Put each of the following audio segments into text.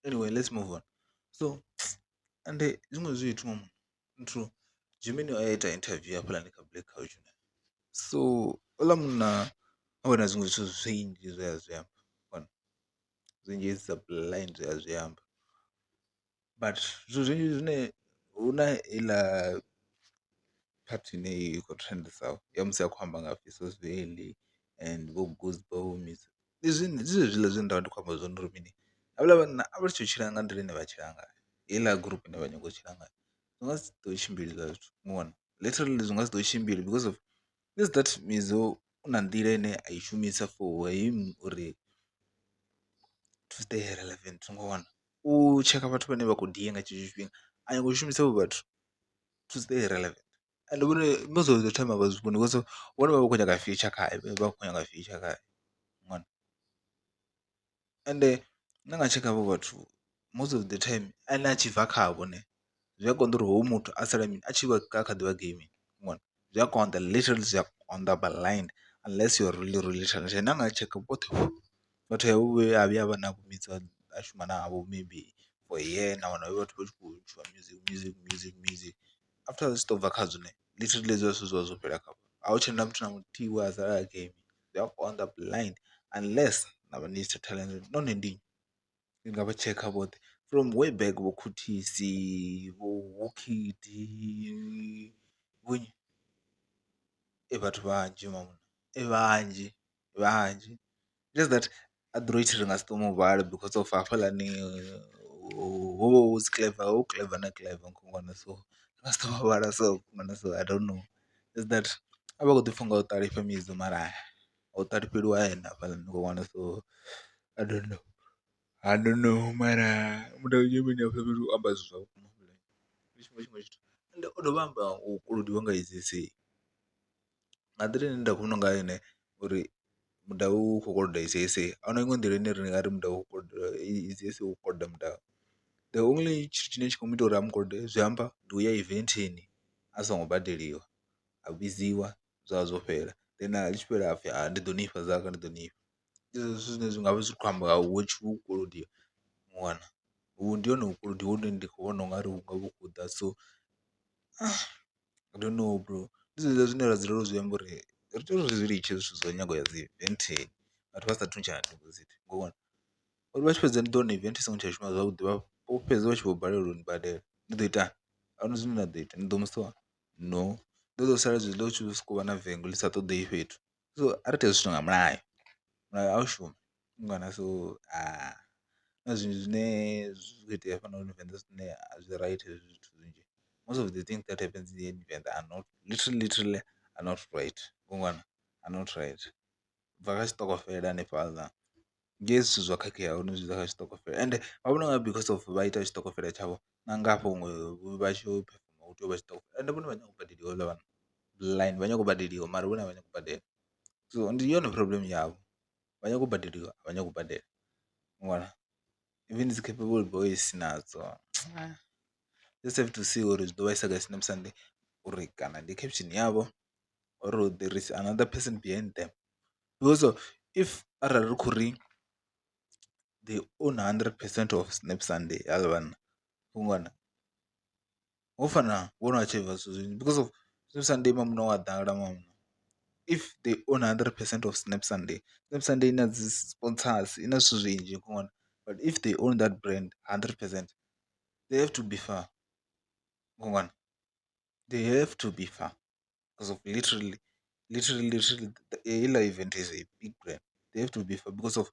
Anyway, let's move on. So ende zwiṅwe zwithu nthu Jimini o ya ita interview hafhaḽani kha Black Couch so oḽa munna o vha na zwiṅwe zwithu zwinzhi zwe a zwi amba vhona zwinzhi dza blind zwe a zwi amba but zwithu zwinzhi zwine hu na heiḽa part ine i khou trendesa ya musi a khou amba nga Visos Valley and vho Goosebumps vho misa ndi zwine ndi zwezwiḽa zwine nda vha ndi khou amba zwone uri mini havhaḽa vhanna a vha tshi tshila nga nḓila ine vha tshila ngayo heiḽa group ine vha nyaga u tshila ngayo zwi nga si ḓo tshimbila hezwiḽa zwithu muṅwe literally zwi nga si ḓo tshimbila because of is that Mizo u na nḓila ine a i shumisa for him uri to stay relevant ngo wana u tsheka vhathu vhane vha khou dia nga tshetsho tshifhinga a nyanga u shumisa havho vhathu to stay relevant and vhone most of the time a vha zwi vhoni because vhone vha vha khou nyaga future khae vha khou nyaga future khae ngona ende nṋe nga tsheka havho vhathu most of the time ane a tshi bva khavho ne zwi a konḓa uri hoyu muthu a sala mini a tshi vha kha ḓivha gaming ngona zwi a konḓa literally zwi a konḓa blind unless you are really really talented na nga tsheka vhoṱhe vhathu havho vhe a vhuya vha na vho a shuma navho maybe for a year na wana vhathu vha tshi khou tshua music music music music after zwi tshi tou bva kha zwone literally hezwiḽa zwithu zwi vha zwo fhela khavho a hu tshena muthu na muthihi we a sala a game zwi a konḓa blind unless na vha ni talent nahone ndi ndi nga vha tshekha vhoṱhe from way back vho Khuthisi vho Wukidi vho nnyi vhathu vhanzhi vhanzhi vhanzhi just that Adroit ri nga si tou mu vhala because of hafhaḽani hu vha hu si clever hu clever na clever khungwana so ri nga si tou vhala so khungwana so I don't know just that a vha khou ḓi funga u ṱalifha Mizo mara ho ṱalifheliwa ene hafhaḽani khungwana so I don't know. I don't know mara muthu hafha fhethu u amba zwithu zwa vhukuma ndi tshiṅwe tshiṅwe tshithu ende o dovha amba u kolodiwa nga ACC nga nḓila ine nda khou vhona ngayo nṋe uri mudavhi u khou koloda ACC ahuna iṅwe nḓila ine ri nga ri mudavhi u khou koloda ACC u khou koloda mudavhi. The only tshithu tshine tshi khou mu ita uri a mu kolode zwi amba ndi u ya eventhini a songo badeliwa a vhidziwa zwa vha zwo fhela then ḽi tshi fhela hapfhi ndi ḓo nifha dzaka ndi ḓo nifha. Ndi zwezwo zwithu zwine zwi nga vha zwi khou amba hu kolodiwa ṅwana ndi hone u kolodiwa hune ndi khou vhona ungari hu nga vha hu khou ḓa so I don't know bro. Ndi zwezwiḽa zwine ra dzulela u zwi amba uri ri tea uri ri zwi litshe zwithu zwa nyago ya dzi eventhini vhathu vha sa thuntshana deposit ngo vhona uri vha tshi fhedza ni ḓo wana event i songo tsha shuma zwavhuḓi vha fhedza vha tshi vho balelwa uni badela ni ḓo itani ahuna zwine na ḓo ita ni ḓo mu sowa no ḓo ḓo sala zwezwiḽa hu tshi sokou vha na vengo ḽi sa ṱoḓei fhethu. So a ri ite zwithu nga mulayo, mulayo a u shumi ngwana so na zwinzhi zwine zwi khou itea hafhanoni Venḓa zwine a zwi right hezwi zwithu zwinzhi most of the things that happens in Venḓa are not literally literally are not right ngwana are not right. U bva kha tshiṱokofela hanefhaḽa ndi hezwi zwithu zwo khakheaho hone zwi bva kha tshiṱokofela ende vha vhona unga because of vha ita tshiṱokofela tshavho na nga hafha huṅwe vha tshi yo perform hu tea u vha tshiṱokofela ende vhone vha nyaga u badeliwa havhaḽa vhana blind vha nyaga u badeliwa mara vhone a vha nyagi u badela so ndi yone problem yavho vha nyaga u badeliwa a vha nyagi u badela ngwana even dzi capable boys nadzo just have to see uri zwi ḓo vhaisa gai Snap Sunday uri kana ndi caption yavho or there is another person behind them because if arali ri khou ri they own 100% of Snap Sunday havha vhanna ngwana ho fana vho no achieve zwithu zwinzhi because of Snap Sunday mamuno wa ḓala mamuno if they own 100% of Snap Sunday Snap Sunday ina dzi sponsors ina zwithu zwinzhi ngwana but if they own that brand 100% they have to be fair ngwana they have to be fair because of literally literally literally heiḽa event is a big brand they have to be fair because of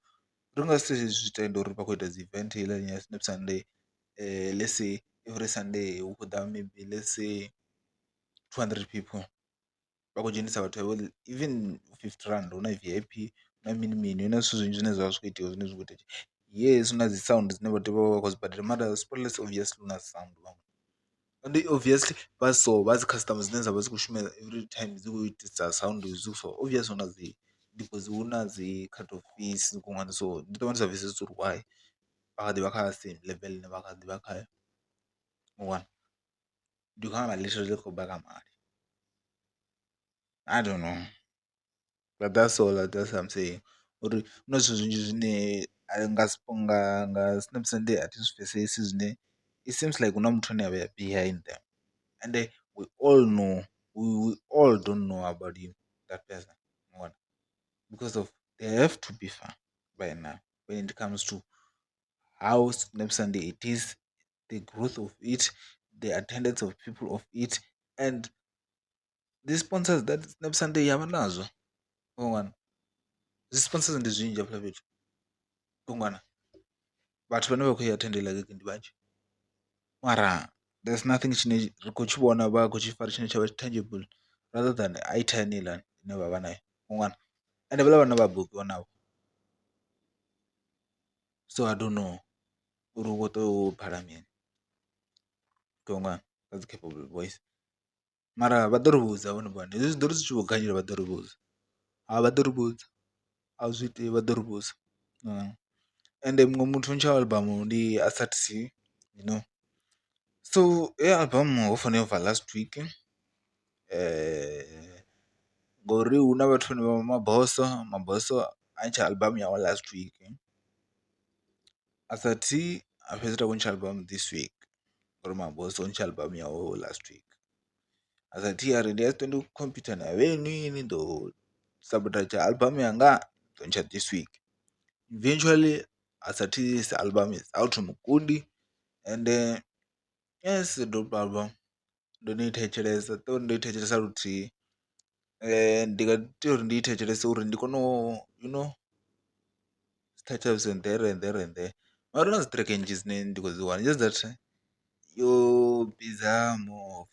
ri nga si zwi tende uri vha khou ita dzi event heiḽa ya Snap Sunday let's say every Sunday hu khou ḓa maybe let's say 200 people vha khou dzhenisa vhathu havho even R50 hu na VIP hu na mini mini hu na zwithu zwinzhi zwine zwavha zwi kho itiwa zwine zwi kho ita yes hu na dzi sound dzine vha tea u vha vha khou dzi badela mara Spotless obviously hu na sound and obviously vha so vha dzi customer dzine dza vha dzi khou shuma every time dzi khou itisa sound dzi so obvious hu na dzi deposit hu na dzi cut off fees kuṅwe so ndi ḓo vha ndi sa pfhesesi uri why vha kha ḓi vha kha same level ine vha kha ḓi vha khayo u wana ndi khou amba literally khou baka mali I don't know but that's all that's what I'm saying uri hu na zwithu zwinzhi zwine Nga nga nga Snap Sunday a thi zwi pfhesesi zwine it seems like hu na muthu ane a vha behind them ende we all know we all don't know about him that person mavhona because of they have to be far by now when it comes to how Snap Sunday it is, the growth of it, the attendance of people of it and the sponsors that Snap Sunday ya vha nazwo wana zwi sponsors ndi zwinzhi hafhaḽa fhethu ngwana vhathu vhane vha khou ya thendela gig ndi vhanzhi mara there's nothing tshine ri khou tshi vhona vha khou tshi fara tshine tsha vha tangible rather than airtime heiḽani ine vha vha nayo ṅwana ende vhaḽa vhana vha bukiwa navho so I don't know uri hu khou tea u pfala mini ṅwana kha dzi capable boys. Mara vha ḓo ri vhudza vhone vhaṋe hezwi zwi ḓo ri zwi tshi vho ganyela vha ḓo ri vhudza, ha vha ḓo ri vhudza a zwi itei vha ḓo ri vhudza. Ende muṅwe muthu ntsha album ndi Asart you know, so heyi album ho fanela u bva last week ngori hu na vhathu vhane vha maboso maboso a ntsha album yawe last week, Asart a fhedzisela a khou ntsha album this week ngori maboso o ntsha album yawe last week. Asart a ri ndi a si ṱwe ndi khou khompyutha na vheinwi ni ḓo sabotage album yanga ndi ḓo ntsha this week, eventually Asart's album is out Mukundi ende yes dope album ndo no i thetshelesa ṱori ndo i thetshelesa luthihi ndi nga tea uri ndi i thetshelese uri ndi kone u you know dzi there and there and there mara hu na dzi track nnzhi dzine ndi khou dzi wana just that yo vhidza more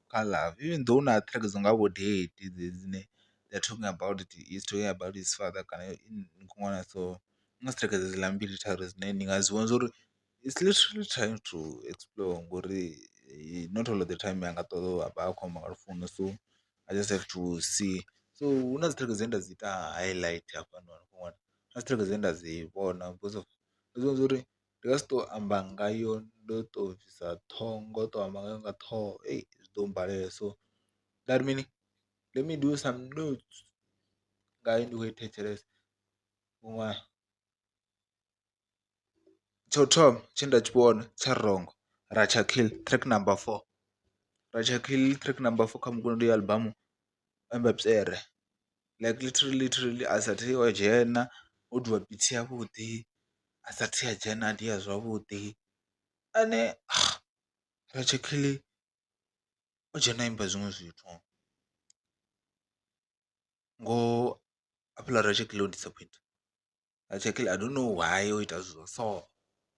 kha love even though hu na track dzo nga vho daddy dzedzi dzine they are talking about it he's talking about his father kana ṅwana so hu na dzi track dzedziḽa mbili tharu dzine ndi nga zwi vhona zwa uri it's literally trying to explore ngori not all of the time anga ṱoḓa u vha a khou amba nga lufuno so I just have to see. So hu na dzi track dzine nda dzi ita highlight hafhanoni hu na dzi track dzine nda dzi vhona because of ndi zwa uri ndi nga si to amba ngayo ndo to bvisa ṱhoho ngo to amba ngayo nga ṱhoho zwi ḓo mmbalela so nda ri mini let me do some notes ngayo ndi khou i thetshelesa vhuṅwe. Tsha u thoma tshe nda tshi vhona tsha wrong Ratshakhil track number 4, Ratshakhil track number 4 kha mukulo album o imba tsere like literally literally a sa tei o dzhena o diwa bithi yavhuḓi a sa thi a dzhena a dia zwavhuḓi ane Ratshakhil o dzhena a imba zwiṅwe zwithu ngoho hafhaḽa Ratshakhil o disappoint. Ratshakhili I don't know why o ita zwithu zwa so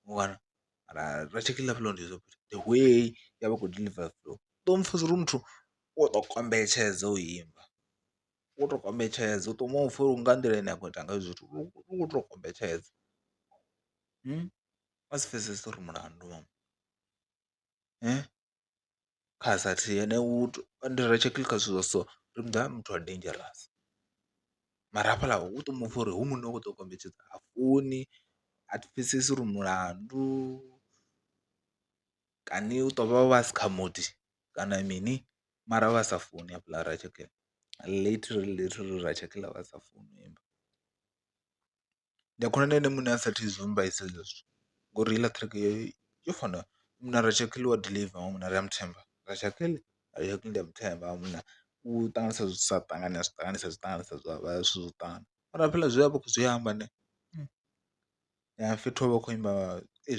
wana mara Ratshakhili hafhaḽa ndi the way ya vha khou deliver flow u ḓo mupfha uri muthu u tou kombetshedza u imba u tou kombetshedza u tou mu pfha uri nga nḓila ine a khou ita ngayo zwithu u khou tou kombetshedza. A si pfhesesi uri mulandu kha sathi ene u ndi Ratshakhili kha zwithu zwa so ri mu ḓivha muthu wa dangerous mara hafhaḽa u to mupfha uri hoyu munna u khou ḓo kombetshedza ha funi a thi pfhesesi uri mulandu kani u tou vha vha si kha mudi kana mini mara vha sa funi hafhaḽa Ratshakhili literally literally Ratshakhili vha sa funi u imba. Ndi a khona na ene muṋe a sa thu zwi mbaisa hezwiḽa zwithu ngori heiḽa track yo fana na Ratshakhili wa deliver hoyu munna ri a muthemba Ratshakhili Ratshakhili ndi a muthemba hoyu munna u ṱanganisa zwi sa ṱangani a zwi ṱanganisa zwi ṱanganisa zwa vha zwithu zwo ṱangana mara hafhaḽa zwe a vha khou zwi amba ne ya fhethu ho vha khou imba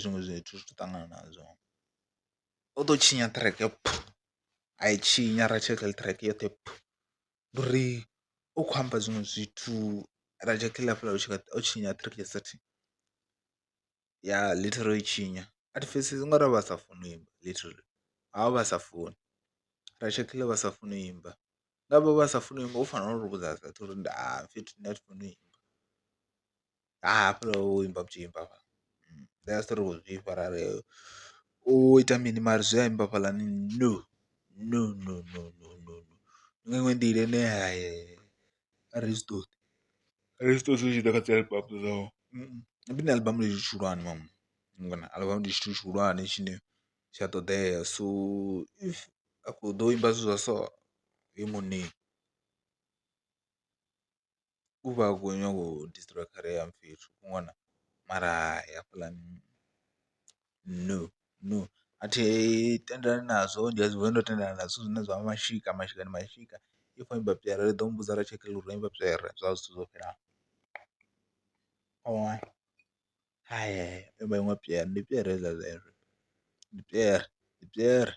zwiṅwe zwithu zwi ṱangana nazwo. O ḓo tshinya track a i tshinya Ratshakhili track yoṱhe ndi uri u khou amba zwiṅwe zwithu Ratshakhili hafhaḽa o tshinya track ya sathi ya literally o i tshinya a thi pfhesesi ungari vha sa funi u imba literally havha vha sa funi Ratshakhili vha sa funi u imba ngavhe vha sa funi u imba hu fanela uri vhudza sathu uri nda fhethu nṋe a thi funi u imba ha hafhaḽa o imba vhu tshi imba hafhaḽa ndi nga si ri khou zwifha ra ri o ita mini mara zwe a imba hafhaḽani no no no no no no no ndi nga iṅwe nḓila ine a ri zwi ṱoḓi a ri zwi ṱoḓi zwi tshi ḓa kha dzi album dzawe ndi album ndi tshithu tshihulwane mama album ndi tshithu tshihulwane tshine tshi a ṱoḓea so if a khou ḓo imba zwithu zwa so he muṋe u vha a khou nyaga u destroyer career ya fhethu ṅwana. Mara hafhaḽani no no a thi tendelani nazwo ndi a zwi vhona ndo tendelana na zwithu zwine zwa vha mashika, mashika ndi mashika if o imba pyere ri ḓo muvhudza ra uri o imba pyere zwa zwithu zwo fhelelaho. O imba iṅwe pyere ndi pyere hedzila zwezwo ndi pyere ndi pyere.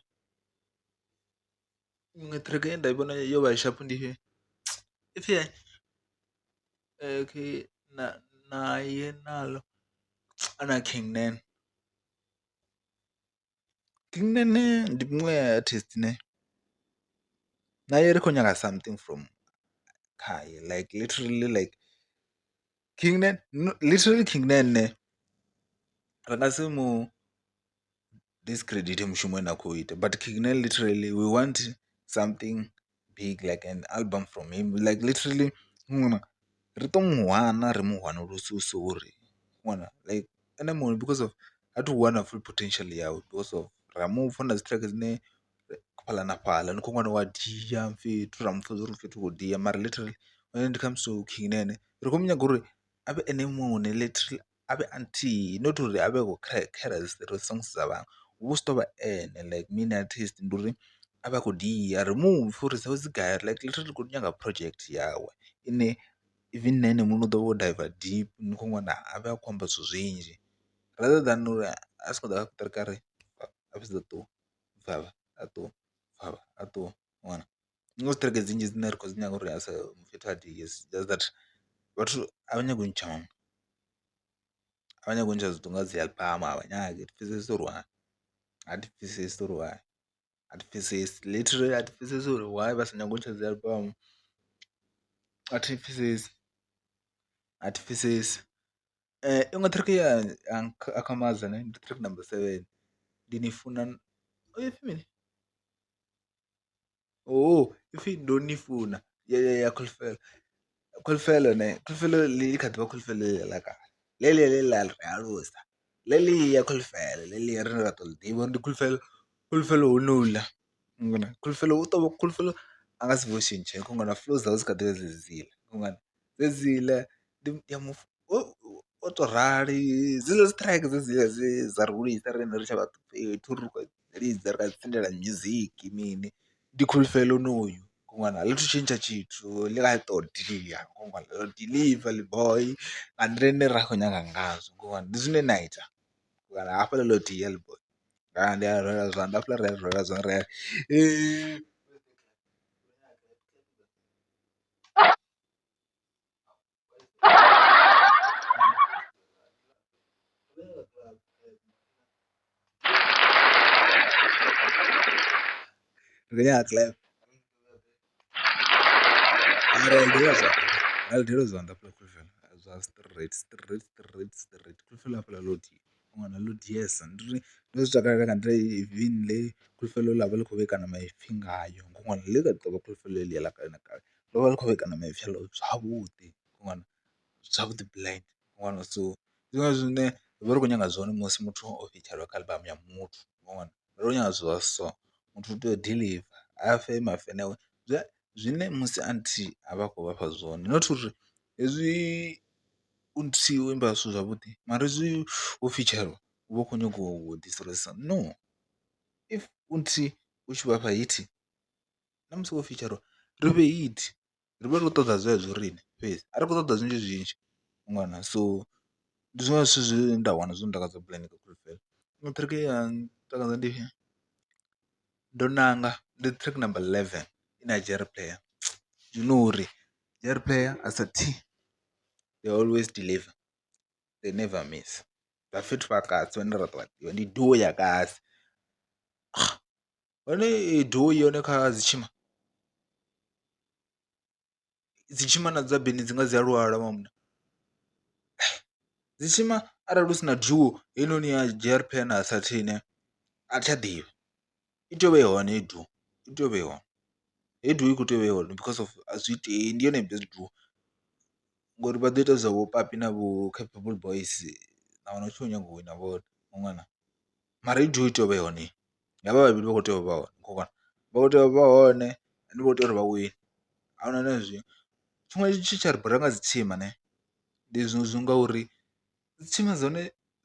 Iṅwe ṱhireke ye nda i vhona yo vha sharp ndi ifhio, i pfhi okay na naye nalo na King 9, King 9 ndi miṅwe ya artist ne naye ri khou nyaga something from khaye like literally like King 9 literally King 9 ne ri nga si mu discredit mushumo une a khou ita but King 9 literally we want something big like an album from him like literally ri to mu hana ri mu wanuluse uri ṅwana like ene muṋe because of ha thu wana full potential yawe because of ra mu pfha na dzi track dzine fhaḽa na fhaḽa ni khou ṅwana wa dia fhethu ra mupfha uri fhethu u khou dia mara literally when it comes to King 9 ri khou mu nyaga uri avhe ene muṋe literally a vhe a nthihi not uri a vhe a khou khere dzi songs dza vhaṅwe hu vha hu si tou vha ene like main artist ndi uri a vhe a khou dia ri mupfhe uri dzawe dzi gai like literally ri khou nyaga project yawe ine even na ene muṋe u ḓo vha o diver deep ni khou ṅwana a vhe a khou amba zwithu zwinzhi rather than uri a sokou ḓa a ṱirika a fhedza a ṱuwa bvavha a ṱuwa bvavha a ṱuwa ṅwana. Ndi ngazwo ṱiraka dzi nnzhi dzine ra khou dzi nyaga uri a sa fhethu ha die it's just that vhathu a vha nyagi u ntsha a vha nyagi u ntsha zwithu nga dzi album a vha nyagi thi pfhesesi uri why, a thi pfhesesi uri why a thi pfhesesi literally a thi pfhesesi uri why vha sa nyagi u ntsha dzi album a thi pfhesesi a thi pfhesesi. Iṅwe ṱhireke ya akhamadza ndi track number 7 ndi ni funa ipfhi mini. Oh ipfhi ndo ni funa ya Khulufhelo, Khulufhelo ne Khulufhelo ḽi kha ḓivha Khulufhelo ḽeḽi ḽa kale ḽeḽi ḽe ḽa ri alusa ḽeḽia Khulufhelo ḽeḽia rine ra to ḽi ḓivha uri ndi Khulufhelo, Khulufhelo honouḽa Khulufhelo u tou Khulufhelo a nga si vuwe o tshintsha khou flow dzawe dzi kha ḓivha dzedziḽa dzedziḽa ndi a mu o to rali dzedziḽa dzi track dzedziḽa dze dza ri hulisa riṋe ri tshe vhaṱuku ri khou lidza ri kha tsindela music mini ndi Khulufhelo honoyu ṅwana a ḽi thu tshintsha tshithu ḽi kha ḓi to dia ḽo diḽiva ḽi boy nga nḓila ine ra khou nyaga ngazwo ngori ndi zwine na ita kana hafhaḽa ḽo dia ḽi boy ndi a rwela zwanḓa hafhaḽa ri a rwela zwanḓa ri a. Ri khou nyaga clap mara ndi zwa ra zwanḓa zwa straight straight straight straight Khulufhelo hafhaḽa ḽo dia ṅwana ḽo diesa ndi uri ndo zwi takalela nga nḓila even ḽe Khulufhelo ḽa vha ḽi khou vhekana maipfhi ngayo ṅwana ḽi kha ḓi tovha Khulufhelo heḽia ḽa kale na kale ḽo vha ḽi khou vhekana maipfhi aḽo zwavhuḓi ṅwana zwavhuḓi blind ṅwana so ndi zwone zwine ri vha ri khou nyaga zwone musi muthu o fitsharwa kha album ya muthu ṅwana ri khou nyaga zwithu zwa so muthu u tea u diḽiva a fhe mafene awe zwine musi a nthihi a vha a khou vhafha zwone not uri hezwi u nthihi u imba zwithu zwavhuḓi mara hezwi wo fitshelwa u vha u khou nyaga u ḓi no, if u nthihi u tshi vhafha hit na musi wo fitshelwa ri fhe hit ri vha ri khou ṱoḓa zwezwo riṋe fhedzi a ri khou ṱoḓa zwinzhi zwinzhi ṅwana. So ndi zwiṅwe zwithu zwine nda wana zwo ntakadza bulani kha Khulufhelo iṅwe track ye ya ntakadza ndi ndo nanga ndi track number 11 ine ya Jerry Player you know uri Jerry Player as a team they always deliver they never miss vha fhethu vha kasi vhane ra ḓo vha ḓivha ndi duo ya kasi. Hone duo yone kha dzi tshima dzi tshima na dza bini dzi nga dzi a lwala munna, dzi tshima arali hu si na duo heinoni ya J_R_P na Sathine a thi a ḓivha i tea u vha i hone heyi duo i tea u vha i hone, heyi duo i kho tea u vha i hone because of a zwi itei ndi yone best duo ngori vha ḓo ita zwa vho Papi na vho Capable Boys na wana u tshi khou nyaga u wina vhone ṅwana mara heyi duo i tea u vha i hone. Havha vhavhili vha khou tea u vha hone khou vhona vha khou tea u vha hone ende vha khou tea uri vha wine ahuna na zwiṅwe. Tshiṅwe tshine tsha ri bora nga dzi thimu ndi zwiṅwe zwi ngauri Dzi tshima dzone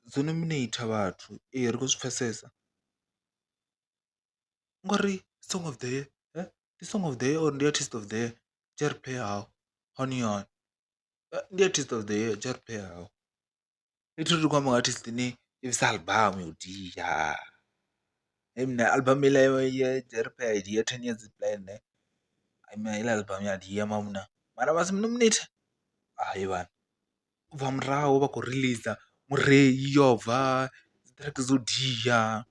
dzo nominate vhathu ee ri khou zwi pfhesesa ngori song of the year ndi song of the year or ndi artist of the year Jah Prayzah how hani hani ndi artist of the year Jah Prayzah how. Literally ri khou amba nga artist ine i bvisa album yo dia hey mna album heiḽa ya Jah Prayzah ya 10 years plan neh heiḽa album ya dia mna mara vha si mu nominate hayi vhana. U bva murahu vha khou release murei yo bva dzi track dzo dia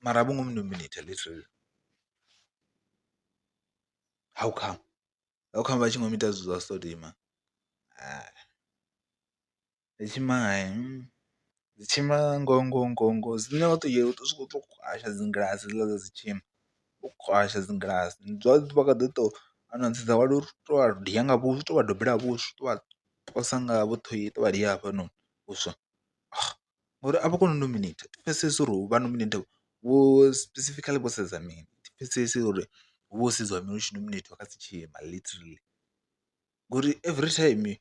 mara a vho ngo mu nominate literally. How come, how come vha tshi ngo mu ita zwithu zwa so dima dzi tshima dzi tshima ngoho ngoho ngoho ngoho zwine wa tou u tou kwasha dzi ngilasi hedzila dza dzi tshima u kwasha dzi ngilasi vha kha ḓi tou wa tou vha dia nga vhuswa u tou vha dobela vhuswa u tou vha posa nga vho ṱhoyi u tou vha dia hafhanoni vhuswa. Ngori a vha koni u nominate thi pfhesesi uri vha nominate vho specifically vho sedza mini, thi pfhesesi uri hu vha ho sedziwa mini hu tshi nominate kha dzi tshima literally ngori every time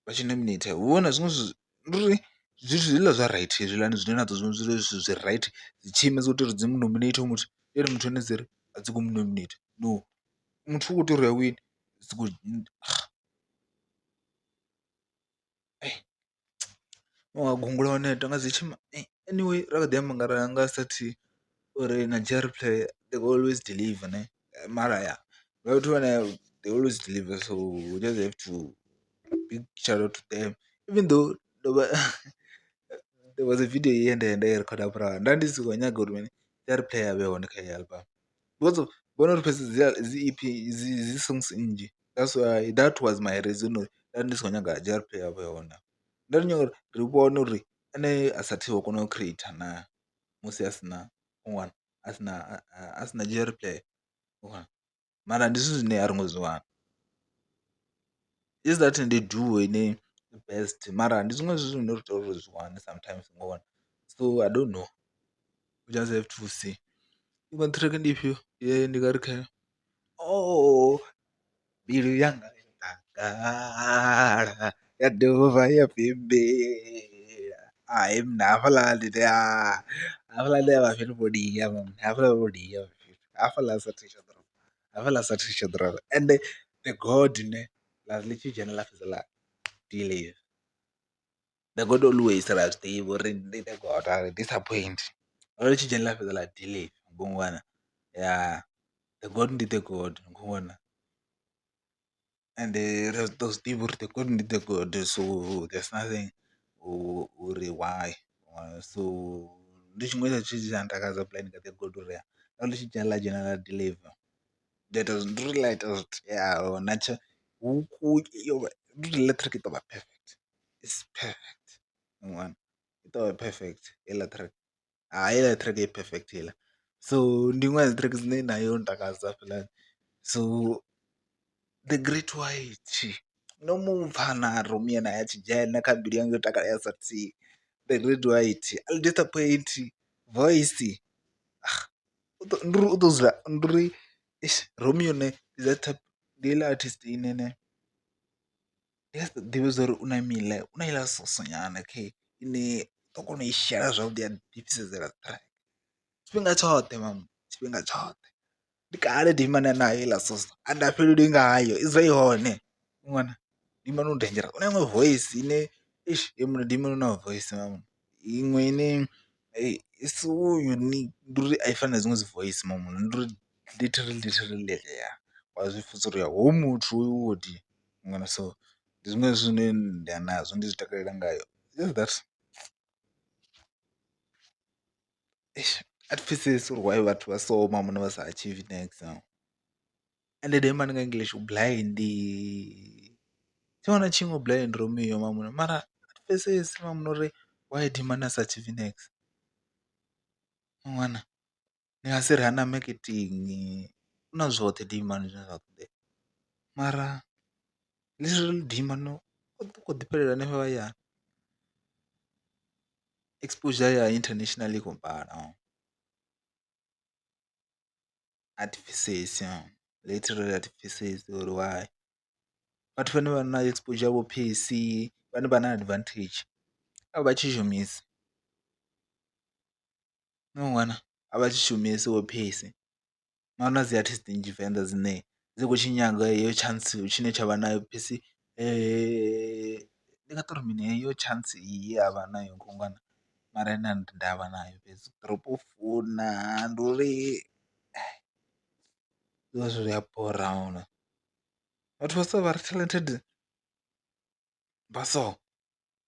vha tshi nominate hu vha hu na zwiṅwe zwithu ndi uri zwithu hezwiḽa zwa right hezwiḽani zwine na ḓo zwi vhona zwithu zwi right dzi tshima dzi khou tea uri dzi mu nominate hoyu muthu uri muthu ane dzi ri a dzi khou mu nominate no muthu u khou tea uri a wine dzi khou u nga gungula wa neta nga dzi tshima anyway ra kha ḓi amba nga ra nga sathi uri na Jah Prayzah they always deliver neh mara ya vhathu vhane they always deliver so we just have to big shout out to them even though ndo vha there was a video ye nda ya nda i rikhoda murahu nda ndi si khou nyaga uri mini Jah Prayzah a vhe hone kha heyi album because vhono ri pfhesesa dzi EP dzi songs nnzhi that's why that was my reason uri nda ndi si khou nyaga Jah Prayzah a vhe hone. Nda ndi nyaga uri ri vhone uri ene a sathu wa kona u creator na musi a si na ṅwana a si na a si na Jah Prayzah mara ndi zwithu zwine a ri ngo zwi wana. Is that ndi duo ine best mara ndi zwiṅwe zwithu zwine ri tea uri ri zwi wane sometimes ngo wana so I don't know we just have to see. Iṅwe track ndi ifhio ye ndi nga ri khayo oh mbilu yanga yo takala ya dovha ya pembela hai mna hafhaḽa ndi tea hafhaḽa ndi a vha fhethu vho dia hafhaḽa vho dia hafhaḽa sathu tsha ḓorobo hafhaḽa sathu tsha ḓorobo ende the god ne ḽa ri ḽi tshi dzhena ḽa fhedza ḽa deliver. The god always ra zwi ḓivha uri ndi the god ha ri disappoint ḽi tshi dzhena ḽa fhedza ḽa deliver ngongwana ya the god ndi the god ngongwana ende ri ḓo zwi ḓivha uri the god ndi the god so there's nothing uri why so ndi tshiṅwe tsha tshithu tshine tsha ntakadza pulane nga the god uri ḽi tshi dzhena ḽa dzhena ḽa deliver ḽa ita ndi uri ḽa ita zwo teaho na tsho ndi uri heḽa track i tou vha perfect it's perfect ṅwana i tou vha perfect heiḽa track heiḽa track i perfect heiḽa so ndi iṅwe ya dzi track dzine nayo yo ntakadza hafhaḽani so the great white ndo mu pfha na Romeo naye a tshi dzhena kha mbilu yanga yo takala ya sa thihi the great white a ḽi disappoint voice ndi uri u ḓo dzula ndi uri eish Romeo nṋe ndi that type ndi heiḽa artist ine nṋe ndi a sa ḓivhe zwa uri u na miḽa u na iḽa soso nyana khe ine u ḓo kona u i shela zwavhuḓi ya ḓifhisedzela track tshifhinga tshoṱhe man tshifhinga tshoṱhe. Ndi kale dimani nayo heiḽa soso a nda fhelelwi ngayo i dzula i hone ṅwana Dimani u dangerous u na iṅwe voice ine eish Dimani u na voice iṅwe ine i so unique ndi uri a i fani na dziṅwe dzi voice ndi uri literally literally wa zwi pfha uri hoyu muthu hoyu wo dia ṅwana so ndi zwiṅwe zwithu zwine nda nazwo ndi zwi takalela ngayo just that eish a thi pfhesesi uri why vhathu vha so muṅwe vha sa achieve next ende Dimani nga English u blind tshiṅwe na tshiṅwe u blind Romeo mara a thi pfhesesi uri why Dimani a sa achieve next ṅwana. Ndi nga si ri hana marketing u na zwoṱhe Dimani zwine zwa ṱoḓea mara literally Dimani u khou ḓi fhelela hanefha hayani, exposure ya international i khou bala a thi pfhesesi literally a thi pfhesesi uri why. Vhathu vhane vha na exposure vho Percy vhane vha na advantage. A vha tshi shumisi no ṅwana a vha tshi shumisi vho Percy na hu na dzi artist nnzhi venḓa dzine dzi khou tshi nyaga heyo tshantsi tshine tsha vha nayo Percy. Ndi nga tou ri mini heyo tshantsi ye a vha nayo khungwana mara ene ha na ndavha nayo fhedzi ḓorobo u funa ndi uri zwiṅwe zwithu zwi a bora vhathu vha so vha re talented vha so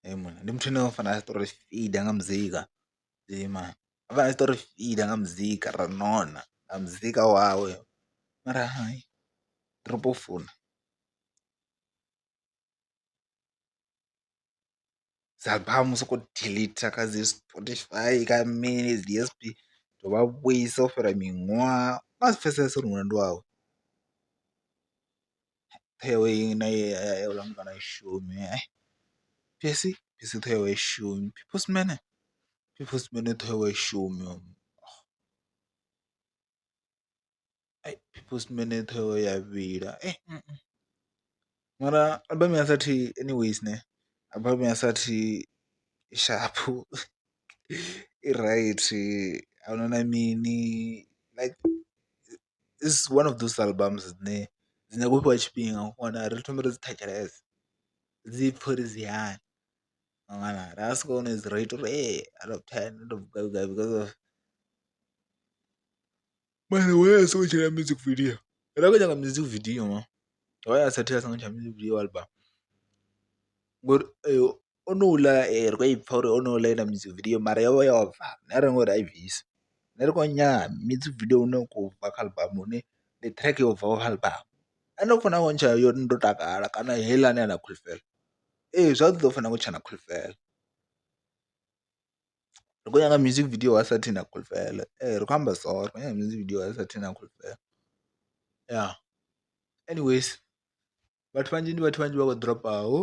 munna, ndi muthu ane u fanela a tshi tou ri feeder nga muzika man, u fanela a tshi tou ri feeder nga muzika ra nona nga muzika wawe mara hai ḓorobo u funa. Dzi album u sokou deleter kha dzi Spotify kha mini dzi DSP vha vhuisa u fhira miṅwaha u nga si pfhesese uri mulandu wawe. Ṱhoho yawe na houḽa mutukana a i shumi Percy, Percy ṱhoho yawe a i shumi, Postman, Postman ṱhoho yawe a i shumi Postman ṱhoho yawe ya vhila mara album ya Sathi anyways neh, album ya Sathi i sharp i right ahuna na mini like is one of those albums dzine dzi nyaga u fhiwa tshifhinga wana ri thome ri dzi thetshelese dzi pfhe uri dzi hani ra si kone u dzi rate uri ee out of ten ndi vhugai vhugai because of mara why a songo dzhena music video ra khou nyaga music video man why a sathu a songo tsha music video album ngori onouḽa ri khou i pfha uri onouḽa i na music video mara yo vha yo bva nṋe a ri ngo ri a i bvise nṋe ri khou nyaga music video une u khou bva kha album une ndi track yo bvaho kha album ane u funa u ntsha yo ndo takala kana heiḽani ya na khulufhelo ee zwa ḓo fana ngo tsha na khulufhelo. Ri khou nyaga music video wa Sathi na khulufhelo ee ri khou amba so ri khou nyaga music video wa Sathi na khulufhelo ya. Anyways vhathu vhanzhi ndi vhathu vhanzhi vha khou ḓiropaho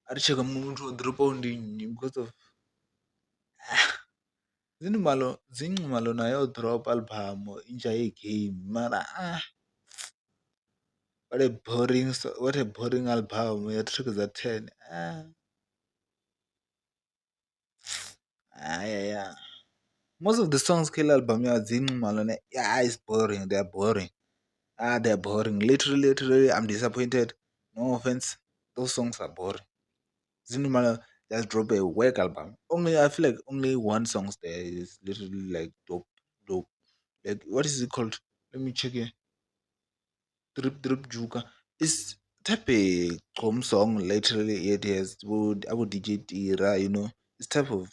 a ri tsheke muṅwe muthu o ḓiropaho ndi nnyi because of Zinqumalo Zinqumalo naye o ḓiropa album intsha ye game mara what a boring what a boring album ya track dza ten. Yeah. Most of the songs kha album ya Zinqumalo yeah it's boring they are boring ah they are boring literally literally I'm disappointed no offense those songs are boring. Zinqumalo just drop a work album only I feel like only one song there is literally like dope dope like what is it called let me check here Drip Drip Juka is type a gqom song literally it has abo DJ Tira you know it's type of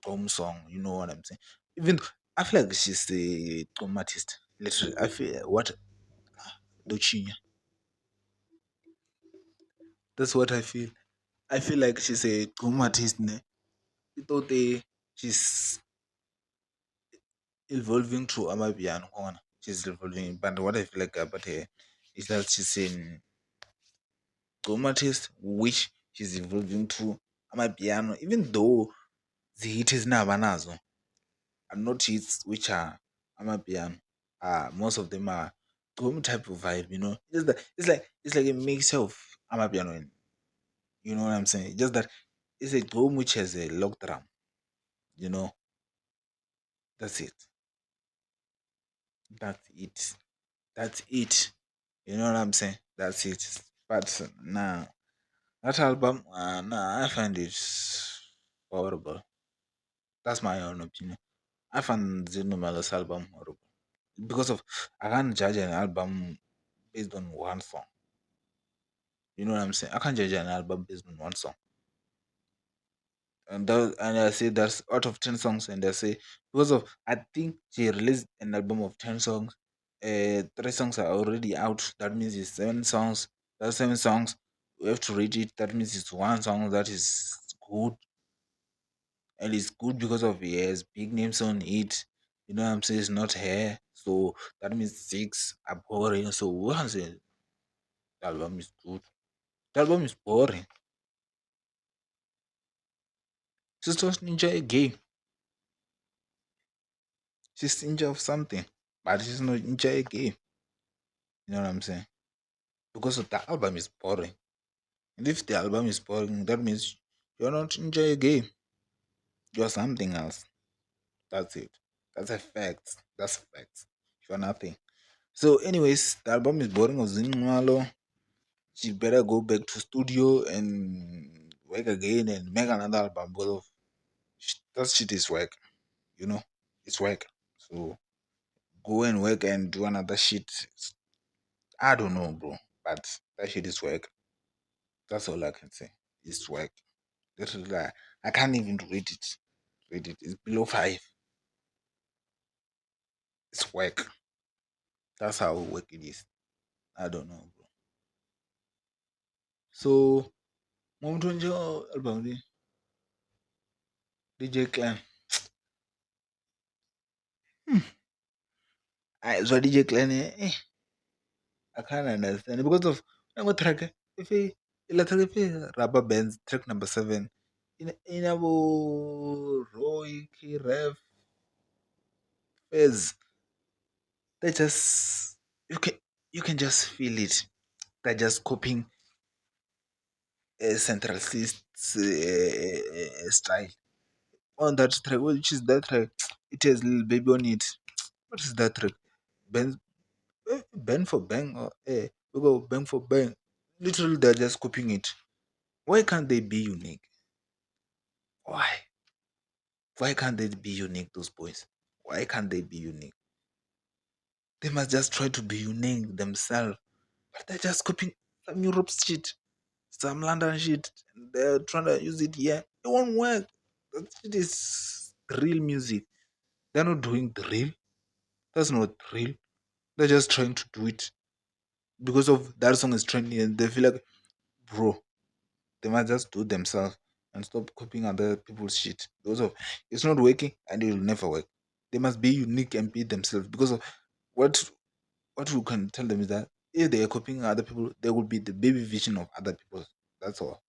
gqom song you know what I'm saying even though I feel like she's a gqom artist literally I feel what ndo tshinya that's what I feel I feel like she's a gqom artist ne i ṱoḓe she's evolving to amapiano khona she's evolving but what I feel like about her is that she's an gqom artist which she's evolving to amapiano even though dzi hit dzine avha nadzo are not hits which are amapiano most of them are gqom type of vibe you know just that it's like a mixture of amapiano and you know what I'm saying just that it's a gqom which has a log drum you know that's it that's it that's it you know what I'm saying that's it but nah that album nah I find it horrible that's my own opinion I find Zinumalo's album horrible because of I can't judge an album based on one song you know what I'm saying I can't judge an album based on one song and that, and I say that's out of 10 songs and I say because of I think she released an album of 10 songs 3 songs are already out that means it's 7 songs that's 7 songs we have to rate it that means it's one song that is good and it's good because of he has big names on it you know what I'm saying it's not her so that means 6 are boring so once the album is good the album is boring she's just ninja a gay she's ninja of something but she's not ninja a gay you know what I'm saying because of the album is boring and if the album is boring that means You're not Nje again. You're something else. That's it. That's a fact. That's facts. You're nothing. So anyways, the album is boring of Zee Nxumalo. She better go back to studio and work again and make another album, because of that shit is work. You know, it's work. So go and work and do another shit. I don't know, bro, but that shit is work. That's all I can say. It's work. Literally, I can't even rate it. Rate it. It's below 5. It's work. That's how work it is. I don't know, bro. So, Mumtunjo album, DJ Clan. I so DJ Clan, I can't understand because of I'm track. If he track Rubber Bands track number 7 in abo Roy K Rev Fez. They just you can just feel it. They're just copying a Central Cee style on that track, which is that track. It has Lil Baby on it. What is that track? Ben, Ben for Bang, or we go Bang for Bang. Literally, they're just copying it. Why can't they be unique? Why? Why can't they be unique, those boys? Why can't they be unique? They must just try to be unique themselves. But they're just copying some Europe shit, some London shit. They're trying to use it here. It won't work. That shit is drill music. They're not doing drill. That's not drill. They're just trying to do it because of that song is trending and they feel like, bro, they must just do themselves and stop copying other people's shit. Because of it's not working and it will never work. They must be unique and be themselves, because of what we can tell them is that if they are copying other people, they will be the baby vision of other people. That's all.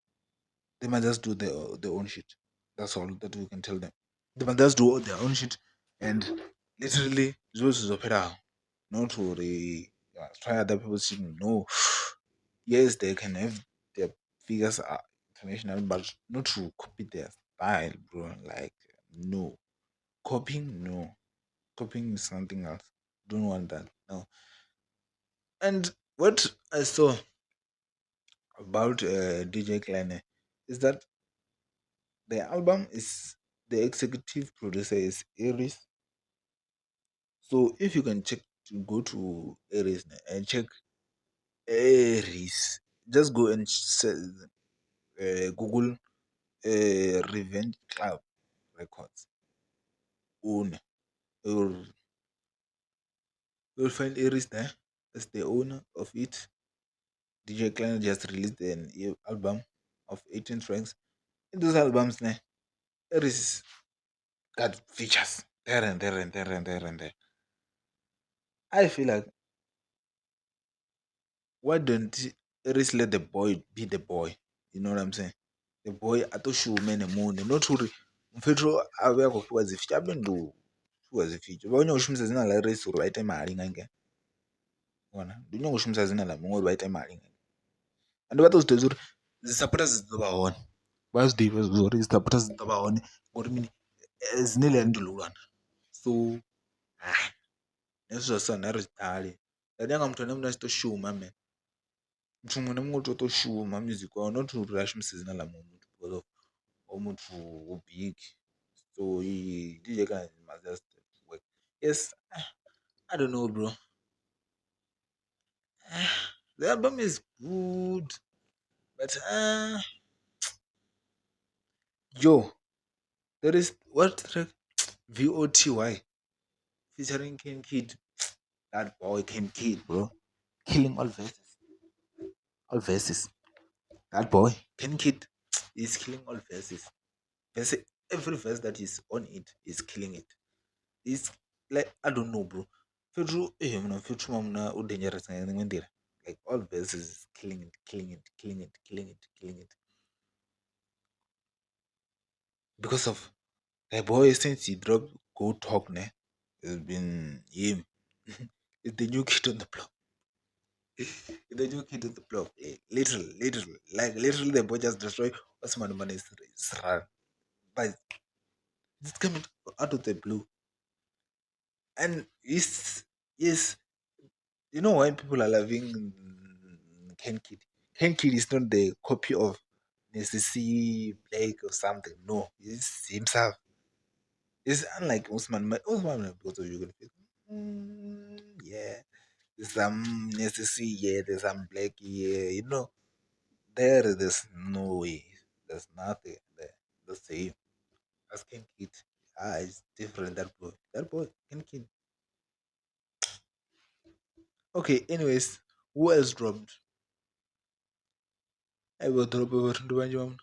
They must just do their own shit. That's all that we can tell them. They must just do their own shit and literally not to try other people's shit. No. Yes, they can have their figures are international, but not to copy their style, bro. Like, no. Copying, no. Copying is something else. Don't want that. No. And what I saw about DJ Kleine is that the album is, the executive producer is Aries. So if you can check, go to Aries and check Aries, just go and Google Revenge Club Records owner. You'll find Aries there as the owner of it. DJ Kleine just released an album of 18 tracks. In those albums, Aries got features there and there and there and there and there. I feel like, why don't Aries let the boy be the boy? You know what I'm saying? The boy ato shume ne mune, not uri mfethu abe akho fiwa zi feature, abe ndu fiwa zi feature. Ba nyago shumisa dzina la Aries uri vha ite mali nga nge. Vhona, ndi nyago shumisa dzina la muṅwe uri vha ite mali nga nge. And vha ḓo zwi ḓivha uri dzi supporters dzi ḓo vha hone. Vha zwi ḓivha uri dzi supporters dzi ḓo vha hone ngori mini, dzine ḽia ndi ḽihulwane. So, hezwi zwa sa na ri ṱale. Nda nyaga muthu ane a tshi ḓo shuma, man. Muthu muṅwe na muṅwe u tea u tou shuma music wawe, not uri a shumise dzina ḽa muṅwe muthu because of hoyu muthu u big. So he DJ Kleine must just work. Yes, I don't know, bro. The album is good, but yo, there is what track VOTY featuring Ken Kid. That boy Ken Kid, bro, killing all verses. All verses. That boy Ken Kid is killing all verses. Verse, every verse that is on it is killing it. It's like, I don't know, bro. Fethu, mna fethu mna u dangerous nga nṋe nḓila. Like all verses is killing it, killing it, killing it, killing it, killing it. Because of the boy, since he dropped Go Talk, ne, it's been him. It's the new kid on the block. The new kid on the block, literally, literally, like literally the boy just destroy Osman Mane's run. But it's coming out of the blue. And it's, yes, you know why people are loving Ken Kid? Ken Kid is not the copy of Nasty C, Blake or something. No, it's himself. It's unlike Osman. Osman, because of you gonna feel, yeah, there's some Nasty C, yeah, there's some Blake, yeah, you know. There's no way. There's nothing there. The same. That's Ken Kid. It's different, that boy. That boy, Ken Kid. Okay, anyways, who else dropped? I will drop over to the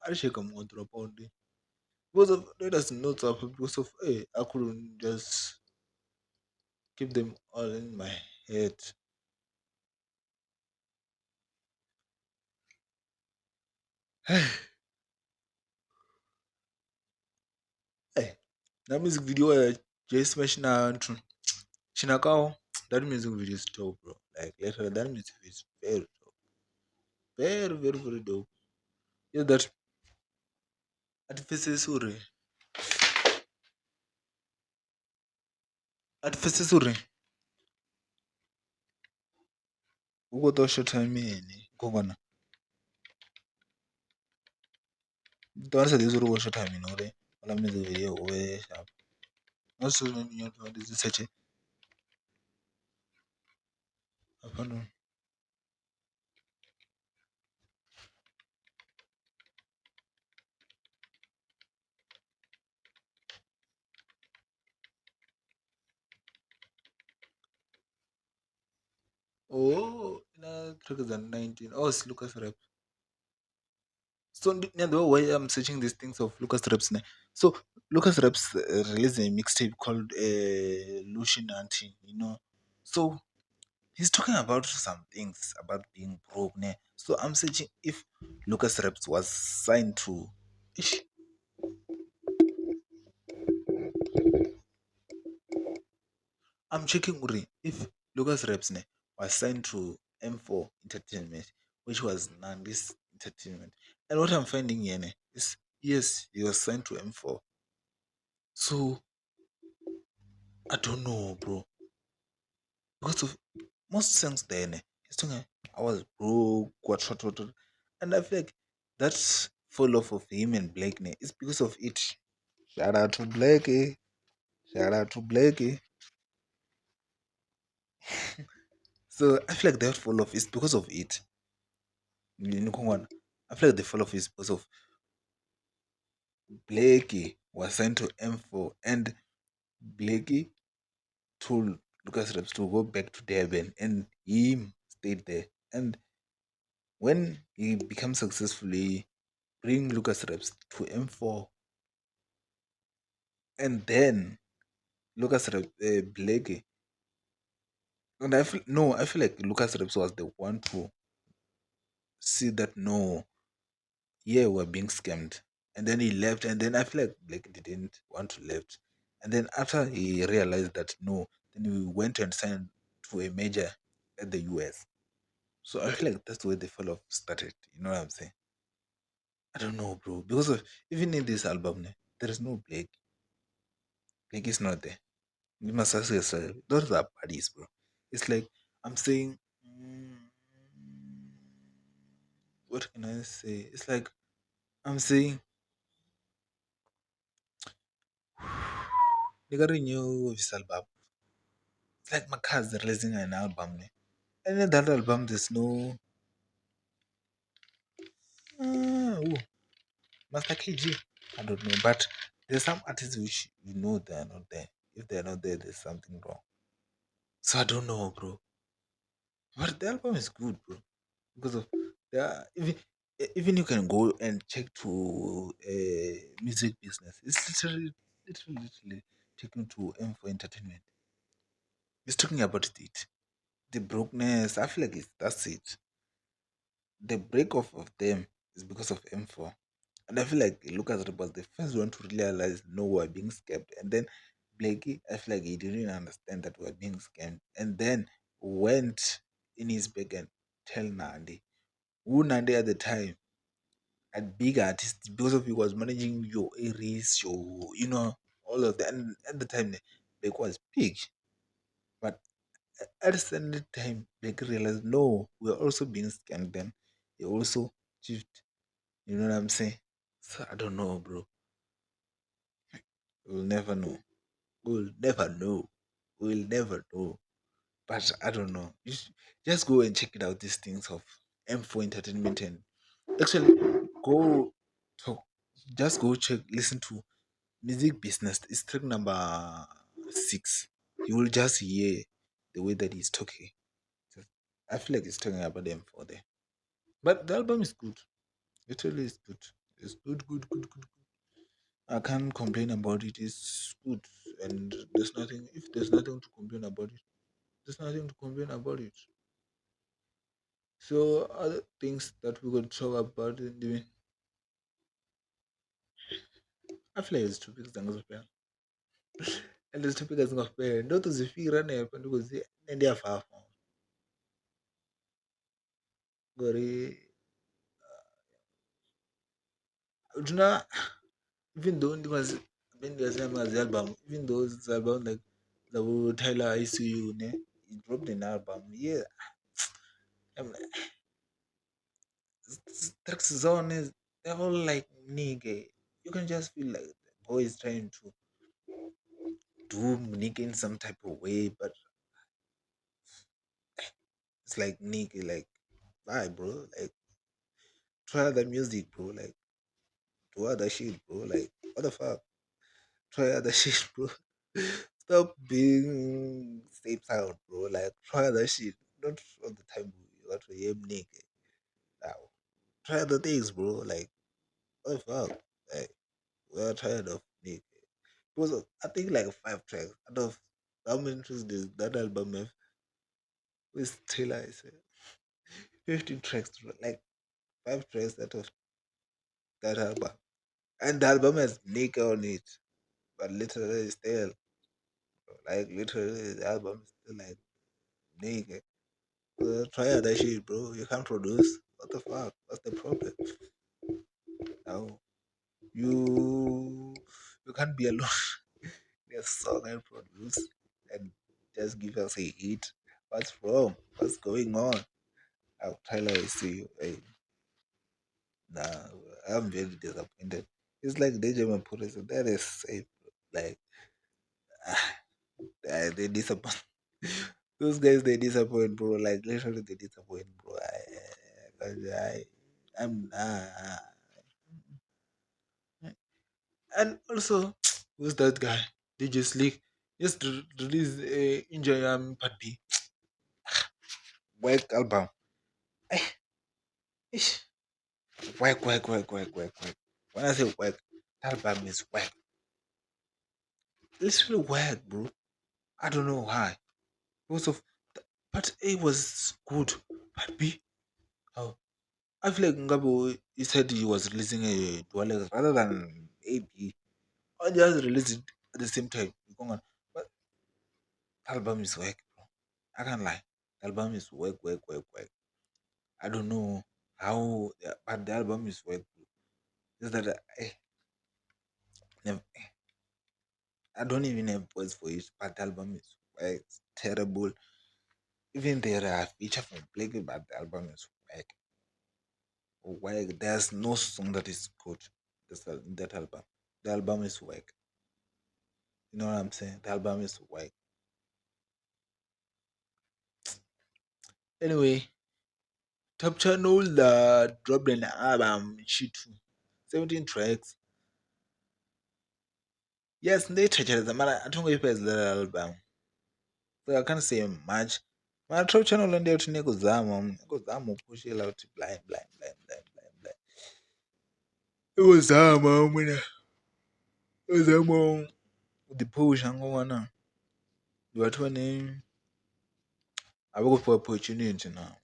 I check him on drop on the because of let us notes up because of hey, I couldn't just keep them all in my head. Hey, that music video Jay Smash na Chinakao, that music video is dope, bro. Like literally that music video is very dope. Very, very, very dope. Yeah, that at first uri u khou ḓo shotha mini khou vhona ndi ḓo vha ndi sa ḓivhi uri u khou shotha mini uri houḽa music video u vhe sharp. Na zwithu zwine ndi nyaka ndi dzi setshe hafhanoni. Oh, na track dza 19. Oh, it's Lucas Rap. So the way I'm searching these things of Lucas Raps. So Lucas Raps released a mixtape called Lucinanti, you know. So he's talking about some things about being broke. Ne? So I'm searching if Lucas Raps was signed to. Ish. I'm checking if Lucas Raps ne, was signed to M4 Entertainment, which was Nandi's Entertainment. And what I'm finding here ne, is yes, he was signed to M4. So I don't know, bro. Because of most songs there, ne, he's talking I was broke, what. And I feel like that fall off of him and Blake ne, is because of it. Shout out to Blake. Eh? Shout out to Blake. Eh? So I feel like that fall off is because of it. I feel like the fall off is because of Blakey was sent to M4 and Blakey told Lucas Raps to go back to Durban and he stayed there. And when he became successful, he bring Lucas Raps to M4. And then Lucas Raps, Blakey, and I feel no, I feel like Lucas Raps was the one to see that no, yeah, we're being scammed. And then he left, and then I feel like Blake didn't want to left. And then after he realized that no, then we went and signed to a major at the US. So I feel like that's where the fall off started. You know what I'm saying? I don't know, bro. Because of, even in this album, there is no Blake. Blake is not there. You must ask yourself, those are buddies, bro. It's like I'm saying, what can I say? It's like I'm saying, they got a new album. It's like my cousin releasing an album, ne? And in that album, there's no Master KG. I don't know, but there's some artists which you know they are not there. If they are not there, there's something wrong. So I don't know, bro. But the album is good, bro. Because of there, even you can go and check to music business. It's literally taken to M4 Entertainment. It's talking about it, the brokenness. I feel like that's it. The break off of them is because of M4. And I feel like Lucas was the first one to realize no, we're being scammed. And then Blakey, I feel like he didn't understand that we're being scammed. And then went in his bag and tell Nandi, who Nandi at the time a big artist, because of he was managing your Aries, your, you know, all of that. And at the time, Beck was big. But at the same time, Beck realized, no, we're also being scammed. Then he also chiefed. You know what I'm saying? So I don't know, bro. We'll never know. We'll never know. We'll never know. But I don't know. You just go and check it out, these things of M4 Entertainment. And actually, go talk. Just go check, listen to Music Business. It's track number 6. You will just hear the way that he's talking. I feel like he's talking about M4 there. But the album is good. Literally, it's good. It's good, good, good, good, good. I can't complain about it. It's good. And there's nothing, if there's nothing to complain about it, there's nothing to complain about it. So other things that we could talk about in the, I feel like it's topics that goes fair. And this topic is not fair. Not to the figure and because they are far from. Gori, do not, even though because when there's album, even though it's album like the Tyler ICU, ne, he dropped an album. Yeah, I'm like, tracks zone is they're all like nigga. You can just feel like the boy is trying to do nigga in some type of way, but it's like nigga, like bye, bro. Like try other music, bro. Like do other shit, bro. Like what the fuck? Try other shit, bro. Stop being same sound, bro. Like try other shit. Not all the time you got to hear nigga. Now, try other things, bro. Like what the fuck? Like we are tired of nigga. Because I think like 5 tracks out of how many tracks does that album have? With Taylor, I said 15 tracks, like 5 tracks out of that album. And the album has nigga on it. But literally still, like literally the album is still like nigga. Try other shit, bro. You can't produce. What the fuck? What's the problem? No. You can't be alone. There's song and produce and just give us a hit. What's wrong? What's going on? I'll Tyler, I see you. Hey. Nah, I'm very disappointed. It's like DJ Maphorisa. That is safe. Like, they disappoint. Those guys, they disappoint, bro. Like, literally, they disappoint, bro. And also, who's that guy? DJ Slick. Just release Enjoy Part B. Work album. Ish. Work, work, work, work, work, work. When I say work, that album is work. Literally work, bro. I don't know why. Because of Part A was good. Part B, how? I feel like Ngabo, he said he was releasing a dual rather than A B. I just released it at the same time. But the album is work, bro. I can't lie. The album is work, work, work, work. I don't know how, but the album is work, bro. Just that I never, I don't even have words for it, but the album is work. It's terrible. Even there are feature from Blake, but the album is work. Work. There's no song that is good. That album. The album is work. You know what I'm saying? The album is work. Anyway, Top Channel dropped an album, Shitu, 17 tracks. Yes, they treasured them. I don't know if it's the album, so I can't say much. My Top Channel and the Zamo push it out blind, blind, blind, blind, blind, blind. It was Zamo, it was Zamo. The push and go on. You are 20. I will go for opportunity now.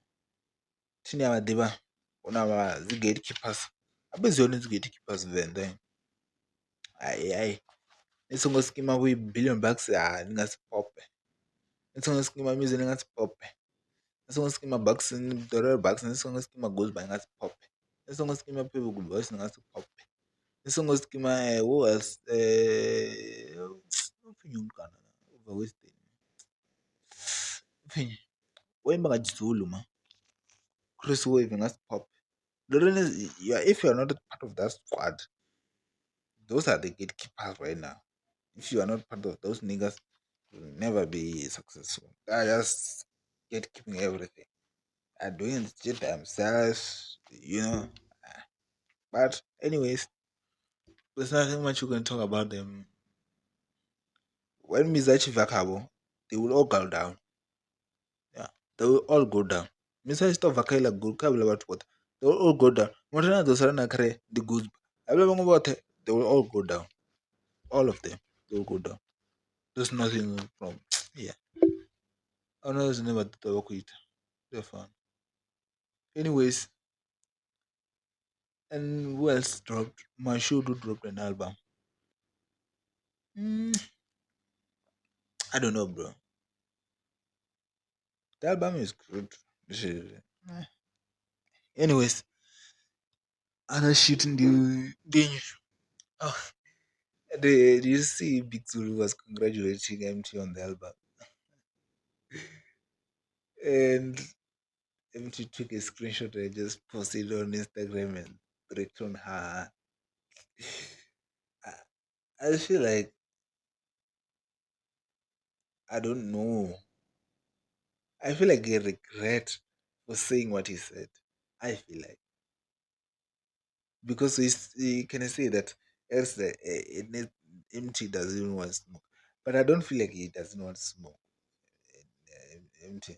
Tini abadiba una ba zi gatekeepers. Abezona zi gatekeepers then. Aye aye. Nisongo schema we billion bucks ah ninga si pop. Nisongo schema music ninga si pop. Ni songo skima Bucks ni ḓo Bucks, ni songo skima Goodbye ni nga si phophe, ni songo skima Good Boys ni nga si phophe, ni songo skima who else u pfhi nnyi hoyu mutukana u bva Western, u pfhi nnyi o imba nga Tshizulu man, Chris Wave nga si phophe. Ndi uri if you are not part of that squad those are the gatekeepers right now. If you are not part of those niggas you will never be successful. They are just gatekeeping everything. They are doing shit themselves, you know. But anyways, there's nothing much you can talk about them. When Miza tshi bva khavho, they will all go down. Yeah, they will all go down. Misa tshi to bva kha iḽa group kha havhaḽa vhathu vhoṱhe, they will all go down. Muthu ane a ḓo sala na khare ndi Goodbye. Havhaḽa vhaṅwe vhoṱhe they will all go down. All of them, they will go down. There's nothing from yeah. Ahuna zwine vha ḓo ṱwa vha khou ita. Ndi a fana. Anyways, and who else dropped? Mashudu dropped an album. I don't know, bro. The album is good. Anyways, other shit in the oh, did you see Big Zulu was congratulating MT on the album? And MT took a screenshot and just posted it on Instagram and wrote on her. I feel like I don't know. I feel like a regret for saying what he said. I feel like because he can say that else the MT doesn't want smoke, but I don't feel like he doesn't want smoke. MT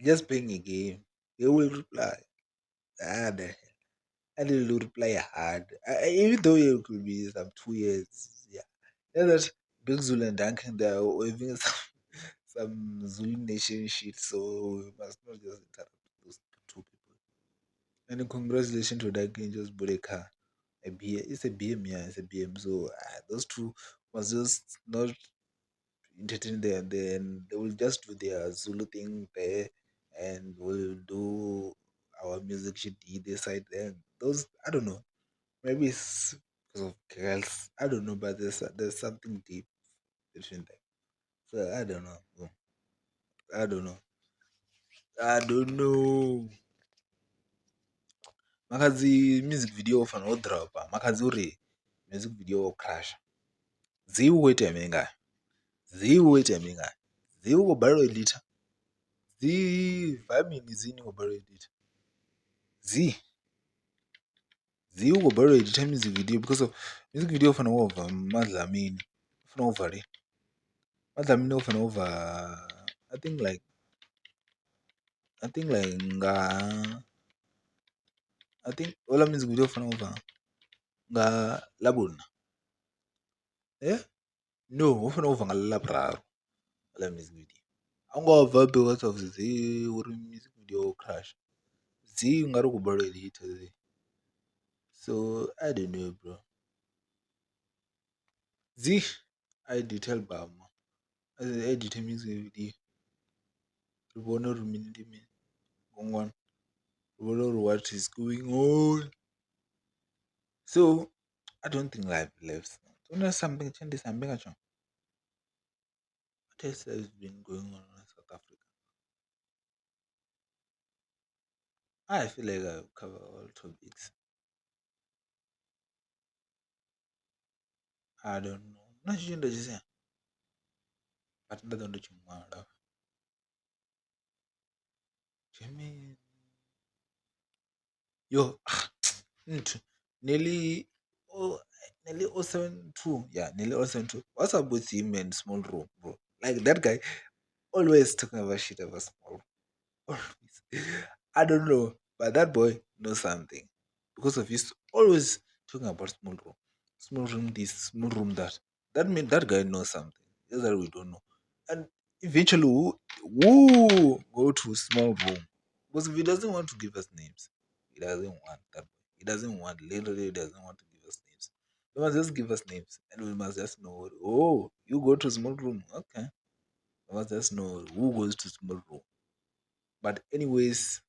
just playing a game. He will reply hard, and he will reply hard. Even though it could be some 2 years, yeah. Yeah, that Big Zulu and Duncan, they are having some Zulu Nation shit, so we must not just interrupt those two people. And congratulations to Duncan, just bought a car, a BM. It's a BM, yeah, it's a BM. So those two was just not entertain them. Then they will just do their Zulu thing there, and we'll do our music shit this side. Then those, I don't know, maybe it's because of girls, I don't know, but there's something deep between them. So I don't know. I don't know. I don't know. Makhadzi music video o fanela u dropa. Makhadzi uri music video o crash. Dzi u khou itea mini ngayo? Dzi u khou itea mini ngayo? Dzi u khou balelwa u editha? Dzi bva mini dzi ni khou balelwa u editha? Dzi u khou balelwa u editha music video because of music video o fanela u bva Madlamini. O fanela u bva lini? Madlamini o fanela u bva I think like nga I think ola music video o fanela u bva nga Ḽavhuṋa. No, ho fanela u bva nga Ḽavhuraru ola music video. A ngo bva because of dzi uri music video crash. Dzi ungari u khou balelwa u editha dzi. So I don't know, bro. Dzi a edit album, a edit music video. Ri vhone uri mini ndi mini gongwana. Ri vhone uri what is going on. So I don't think life lives. Huna something tshe ndi sa ambe nga tsho. What else has been going on in South Africa? I feel like I've covered all topics. I don't know. Na tshithu nda tshi sia, but nda ḓo ndo tshi ṅwala. Germany. Yo, nthu Nelly Nelly 072. Yeah, Nelly 072. What's up with him and Small Room, bro? Like that guy always talking about shit about Small Room. Always. I don't know, but that boy knows something because of his always talking about Small Room. Small Room this, Small Room that. That means that guy knows something. Just that we don't know. And eventually we'll go to Small Room. Because if he doesn't want to give us names, he doesn't want that. He doesn't want, literally doesn't want to give us names. He must just give us names and we must just know, oh, you go to Small Room. Okay. Vha just know who goes to tomorrow. But anyways,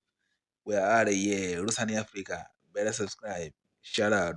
we are out of here. Lusani Africa. Better subscribe. Shout out.